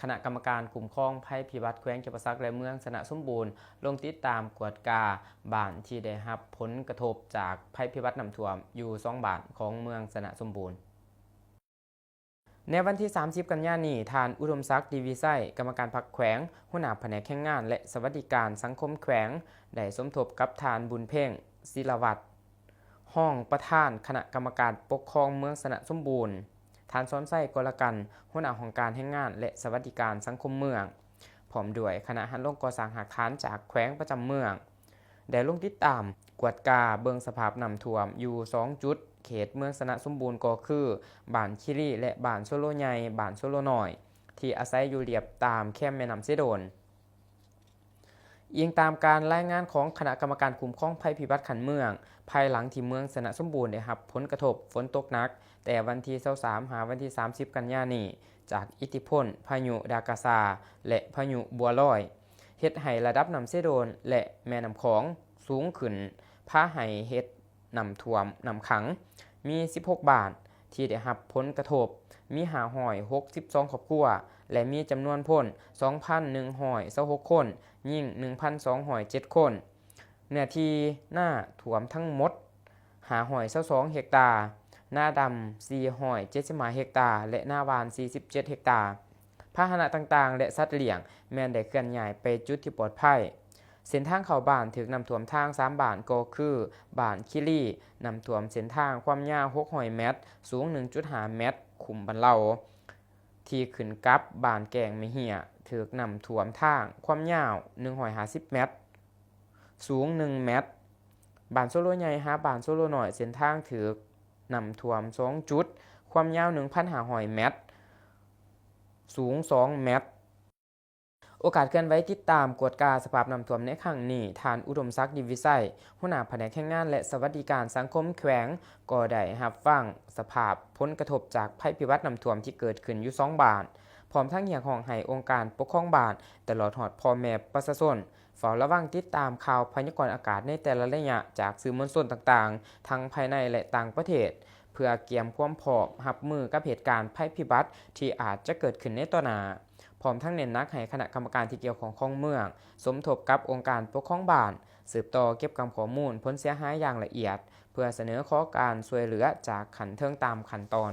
ຄະນະກຳມະການຄຸ້ມຄອງໄພພິບັດແຂວງຈຳປາສັກ ແລະ ເມືອງຊະນະສົມບູນ ລົງຕິດຕາມກວດກາບ້ານທີ່ໄດ້ຮັບຜົນກະທົບຈາກໄພພິບັດນ້ຳຖ້ວມຢູ່ສອງບ້ານຂອງເມືອງຊະນະສົມບູນ. ໃນວັນທີສາມສິບກັນຍານີ້, ທ່ານ ອຸດົມສັກ ດີວິໄຊ, ກຳມະການພັກແຂວງ, ຫົວໜ້າພະແນກແຮງງານ ແລະ ສະຫວັດດີການສັງຄົມແຂວງ ໄດ້ສົມທົບກັບທ່ານ ບຸນເພັງ ສິລະວັດ, ຮອງປະທານຄະນະກຳມະການປົກຄອງເມືອງຊະນະສົມບູນ, ທ່ານ ສອນໄຊ ກໍລະກັນ, ຫົວໜ້າຫ້ອງການແຮງງານ ແລະ ສະຫວັດດີການສັງຄົມເມືອງ, ພ້ອມດ້ວຍຄະນະຮັດລົງກໍ່ສ້າງຮາກຖານຈາກແຂວງປະຈຳເມືອງ ໄດ້ລົງຕິດຕາມກວດກາເບິ່ງສະພາບນ້ຳຖ້ວມຢູ່ສອງຈຸດ ເຂດເມືອງຊະນະສົມບູນ ກໍຄື ບ້ານຄີລີ ແລະ ບ້ານໂຊໂລໃຫຍ່, ບ້ານໂຊໂລນ້ອຍ ທີ່ອາໄສຢູ່ລຽບຕາມແຄມແມ່ນ້ຳເຊໂດນ. ອີງຕາມການລາຍງານຂອງຄະນະກຳມະການຄຸ້ມຄອງໄພພິບັດຂັ້ນເມືອງ, ພາຍຫຼັງທີ່ເມືອງຊະນະສົມບູນໄດ້ຮັບຜົນກະທົບຝົນຕົກໜັກ ແຕ່ວັນທີຊາວສາມ ຫາວັນທີສາມສິບກັນຍານີ້ ຈາກອິດທິພົນພາຍຸດາກາຊາ ແລະ ພາຍຸບົວລອຍ, ເຮັດໃຫ້ລະດັບນ້ຳເຊໂດນ ແລະ ແມ່ນ້ຳຂອງສູງຂຶ້ນ, ພາໃຫ້ເຫດນ້ຳຖ້ວມ, ນ້ຳຂັງ ມີສິບຫົກບ້ານທີ່ໄດ້ຮັບຜົນກະທົບ, ມີຫ້າຮ້ອຍຫົກສິບສອງຄອບຄົວ ແລະ ມີຈຳນວນຄົນສອງພັນໜຶ່ງຮ້ອຍຊາວຫົກຄົນ, ຍິງໜຶ່ງພັນສອງຮ້ອຍເຈັດຄົນ. ເນື້ອທີ່ນາຖ້ວມທັງໝົດ ຫ້າຮ້ອຍຊາວສອງເຮັກຕາ, ນາດຳ ສີ່ຮ້ອຍເຈັດສິບຫ້າເຮັກຕາ ແລະ ນາຫວ່ານ ສີ່ສິບເຈັດເຮັກຕາ. ພາຫະນະຕ່າງໆ ແລະ ສັດລ້ຽງແມ່ນໄດ້ເຄື່ອນຍ້າຍໄປຈຸດທີ່ປອດໄພ. ເສັ້ນທາງເຂົ້າບ້ານຖືກນ້ຳຖ້ວມທາງສາມບ້ານ ກໍຄື ບ້ານຄີລີ, ນ້ຳຖ້ວມເສັ້ນທາງຄວາມຍາວຫົກຮ້ອຍແມັດ, ສູງໜຶ່ງຈຸດຫ້າແມັດ, ຄຸ້ມບັນເລົາ ທີ່ຂຶ້ນກັບບ້ານແກ້ງແມ່ເຮ້ຍ ຖືກນ້ຳຖ້ວມທາງຄວາມຍາວໜຶ່ງຮ້ອຍຫ້າສິບແມັດ, ສູງໜຶ່ງແມັດ. ບ້ານໂຊໂລໃຫຍ່ຫາບ້ານໂຊໂລນ້ອຍ ເສັ້ນທາງຖືກນ້ຳຖ້ວມສອງຈຸດ, ຄວາມຍາວໜຶ່ງພັນຫ້າຮ້ອຍແມັດ, ສູງສອງແມັດ. ໂອກາດເຄື່ອນໄຫວຕິດຕາມກວດກາສະພາບນ້ຳຖ້ວມໃນຄັ້ງນີ້, ທ່ານ ອຸດົມສັກ ດີວິໄຊ, ຫົວໜ້າພະແນກແຮງງານ ແລະ ສະຫວັດດີການສັງຄົມແຂວງ ກໍໄດ້ຮັບຟັງສະພາບຜົນກະທົບຈາກໄພພິບັດນ້ຳຖ້ວມທີ່ເກີດຂຶ້ນຢູ່ສອງບ້ານ, ພ້ອມທັງຮຽກຮ້ອງໃຫ້ອົງການປົກຄອງບ້ານ ຕະຫຼອດຮອດພໍ່ແມ່ປະຊາຊົນ ເຝົ້າລະວັງຕິດຕາມຂ່າວພະຍາກອນອາກາດໃນແຕ່ລະໄລຍະຈາກສື່ມວນຊົນຕ່າງໆ ທັງພາຍໃນ ແລະ ຕ່າງປະເທດ ເພື່ອກຽມຄວາມພ້ອມຮັບມືກັບເຫດການໄພພິບັດທີ່ອາດຈະເກີດຂຶ້ນໃນຕໍ່ໜ້າ. ພ້ອມທັງເນັ້ນໜັກໃຫ້ຄະນະກຳມະການທີ່ກ່ຽວຂ້ອງຂອງເມືອງ ສົມທົບກັບອົງການປົກຄອງບ້ານ ສືບຕໍ່ເກັບກຳຂໍ້ມູນຜົນເສຍຫາຍຢ່າງລະອຽດ ເພື່ອສະເໜີຂໍການຊ່ວຍເຫຼືອຈາກຂັ້ນເທິງຕາມຂັ້ນຕອນ.